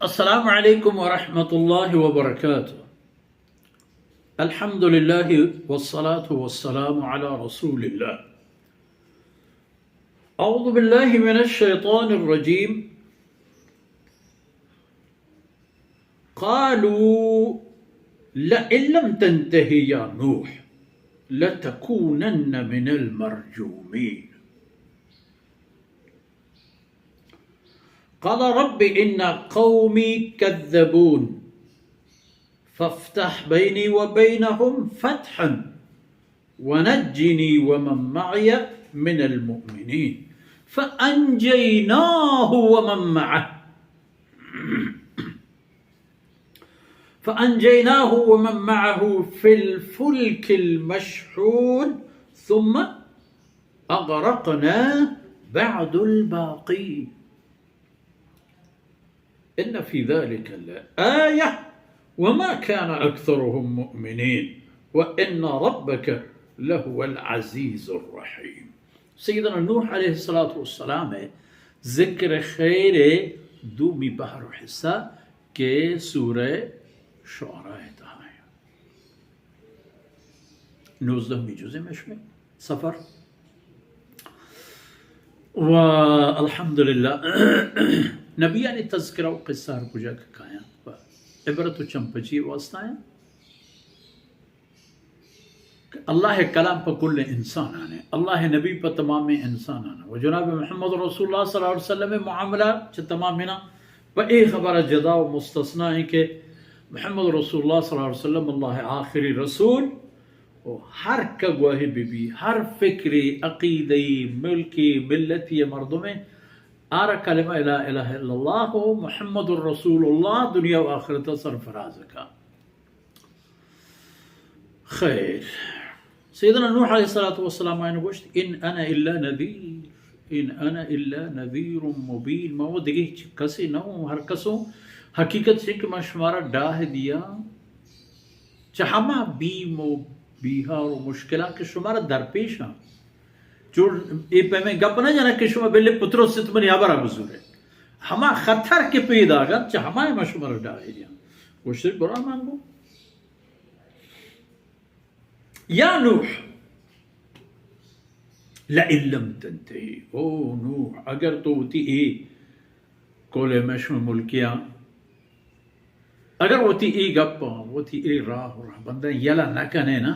السلام عليكم ورحمة الله وبركاته. الحمد لله والصلاة والسلام على رسول الله. أعوذ بالله من الشيطان الرجيم. قالوا لئن لم تنته يا نوح لتكونن من المرجومين. قال رب إن قومي كذبون فافتح بيني وبينهم فتحا ونجني ومن معي من المؤمنين. فأنجيناه ومن معه فأنجيناه ومن معه في الفلك المشحون ثم أغرقنا بعد الباقين. إن في ذلك لآية وما كان أكثرهم مؤمنين وإن ربك لهو العزيز الرحيم. سیدنا نوح علیہ الصلوۃ والسلام ءِ ذکر خیر ءِ دومی بہر و حصہ کہ سورہ شعراء ءِ تہا ایں۔ نوزدہمی جزء مشمے سفر۔ و الحمدللہ، نبیانی تذکرہ و قصہ ہر کجا کہ کایاں، و عبرت و چمپچی واسطہ ایں۔ اللہ ءِ کلام پہ کل انساناں ایں، اللہ ءِ نبی پہ تمامیں انساناں ایں۔ و جناب محمد رسول اللہ صلی اللہ علیہ وسلم ءِ معاملہ چہ تمامیناں پہ اے خبر ءَ جدا و مستثنی ایں کہ محمد رسول اللہ صلی اللہ علیہ وسلم اللہ ءِ آخری رسول، و ہر کگوہے بہ بی، ہر فکری، عقیدہ‌ای، ملکی، ملتی مردمے، آرا کلمہ لا الہ الا اللہ و محمد رسول اللہ دنیا و آخرت ءَ سرفراز کا۔ خیر۔ سیدنا نوح علیہ الصلوۃ والسلام آئین گوشت، ان انا الا نذیر، ان انا الا نذیر مبین، ما و دگہ ہچ کسے نہ اوں، ہر کسوں حقیقت چہ کہ ما شمارا ڈاہ دیا چہ ہما بیم و بیہار و مشکلاں کہ شمارا درپیش آں۔ چو اے پیمیں گپ نہ جناں کہ شما بلے پترس ات منی ہبرا بزورے۔ ہما خطر کہ پیداگ انت، چہ ہما ما شمارا ڈاہ دیا۔ گوشت، گڑا من گو یا نوح، لئن لم تنتہی، او نوح، اگر تو وتی اے قول مشم ملکیاں، اگر وتی اے گپاں، وتی اے راہ و رہبنداں یلہ نہ کنے نا،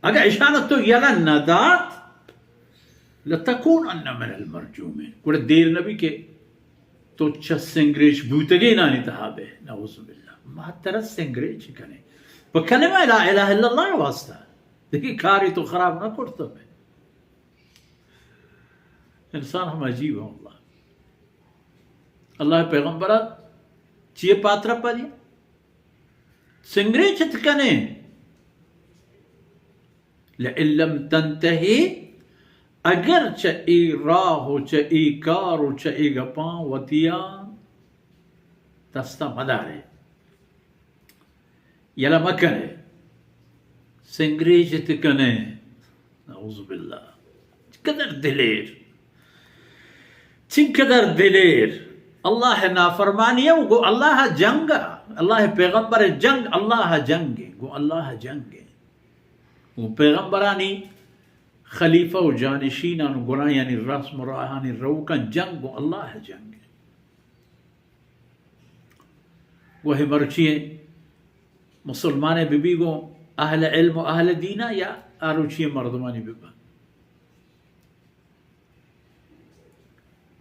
اگر اشان تو یلہ نہ دات، لتکونن من المرجومین، گڑا دیر نبی کہ تو چہ سنگریچ بوتگینانی تہا بئے، نعوذ باللہ۔ ما ترا سنگریچ کنیں پہ کلمہ لا الہ الا اللہ واسطہ، دگہ کاری تو خراب نہ کرتگ۔ انسان ہم عجیب ایں واللہ۔ اللہ ءِ پیغمبر ءَ چیئے پاترا پدی سنگریچ ات کنے؟ لئن لم تنتہی، اگر چہ اے راہ و چہ اے کار و چہ اے گپاں وتیا دستا مدارے، یلہ مکنے، سنگریچ ات کنے، نعوذ باللہ۔ چقدر دلیر، چقدر دلیر۔ اللہ ءِ نافرمانی ءَ گوں اللہ ءَ جنگ، اللہ ءِ پیغمبر ءِ جنگ، اللہ ءَ جنگ، گوں اللہ ءَ جنگ۔ گوں پیغمبرانی خلیفہ و جانشینان و گناہانی رسم و راہانی روکاں جنگ، گوں اللہ ءَ جنگ۔ گوہے مرچی مسلمانے بہ بی گوں اہل علم و اہل دینا یا آروچی مردمانی بہ بی۔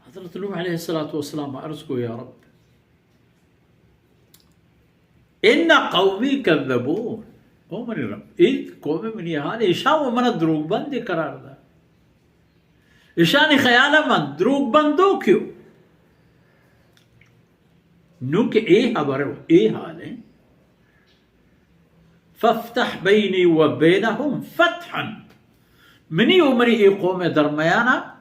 حضرت نوح علیہ الصلوۃ والسلام عرض کو، یا رب، ان قومی کذبون، او منی رب، اے قوم منی حال، ایشاں و منا دروگ بندے قرار دا۔ ایشانی خیال من دروگ بندوکیو۔ نوں کہ اے حبر و اے حال ایں، فافتح بینی و بینہم فتحا، منی و منی اے قوم درمیانا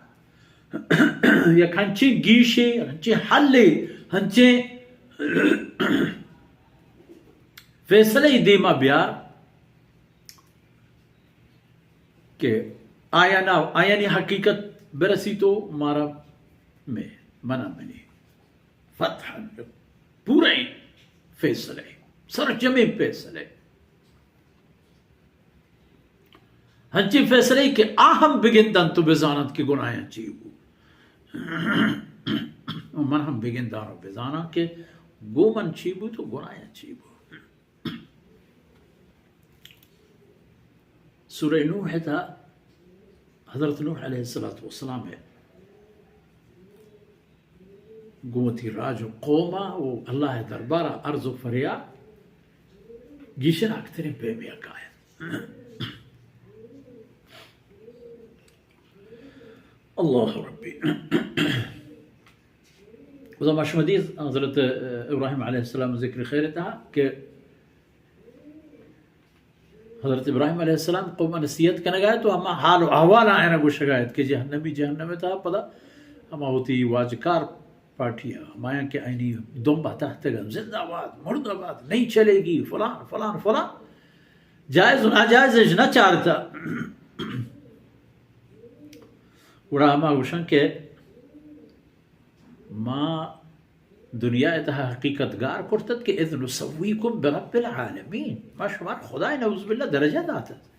یک ہنچیں گیشے، ہنچیں حلے، ہنچیں فیصلے دیما بیار کہ آیانا، آیانی حقیقت برسی تو مارا میں، منا منی فتحا۔ پوریں فیصلے، سرجمیں فیصلے، ہنچیں فیصلے کہ آ ہم بگندنت و بزاننت کہ گناہاں چی بو، و من ہم بگنداں و بزاناں کہ گوں من چی بوت و گناہاں چی بو۔ سورہ نوح ءِ تہا حضرت نوح علیہ الصلوۃ والسلام ءَ گوں وتی راج و قوم ءَ و اللہ ءِ دربار ءَ عرض و فریاد گیشن اکتریں پیمے ءَ کاینت۔ اللہ ربی۔ بزاں ما شما دیست حضرت ابراہیم علیہ السلام ذکر خیر ءِ تہا کہ حضرت ابراہیم علیہ السلام قوم ءَ نصیحت کنگ ءَ ات و ہما حال و احوال آیاں گوشگ ءَ ات کہ جہنمی جہنم ءِ تہا پدا ہما وتی واجکار پارٹی ءَ ہمایاں کہ آیانی دمب ءَ تہتگ انت، زندہ باد، مردہ باد، نہیں چلے گی، فلان، فلان، فلان، جائز و ناجائز اش نہ چارتہ۔ گڑا ہما گوشن کہ ما دنیا ءِ تہا حقیقت گار کرتت کہ اذ نسویکم برب العالمین، ما شمار خدائے نعوذ باللہ درجہ داتت۔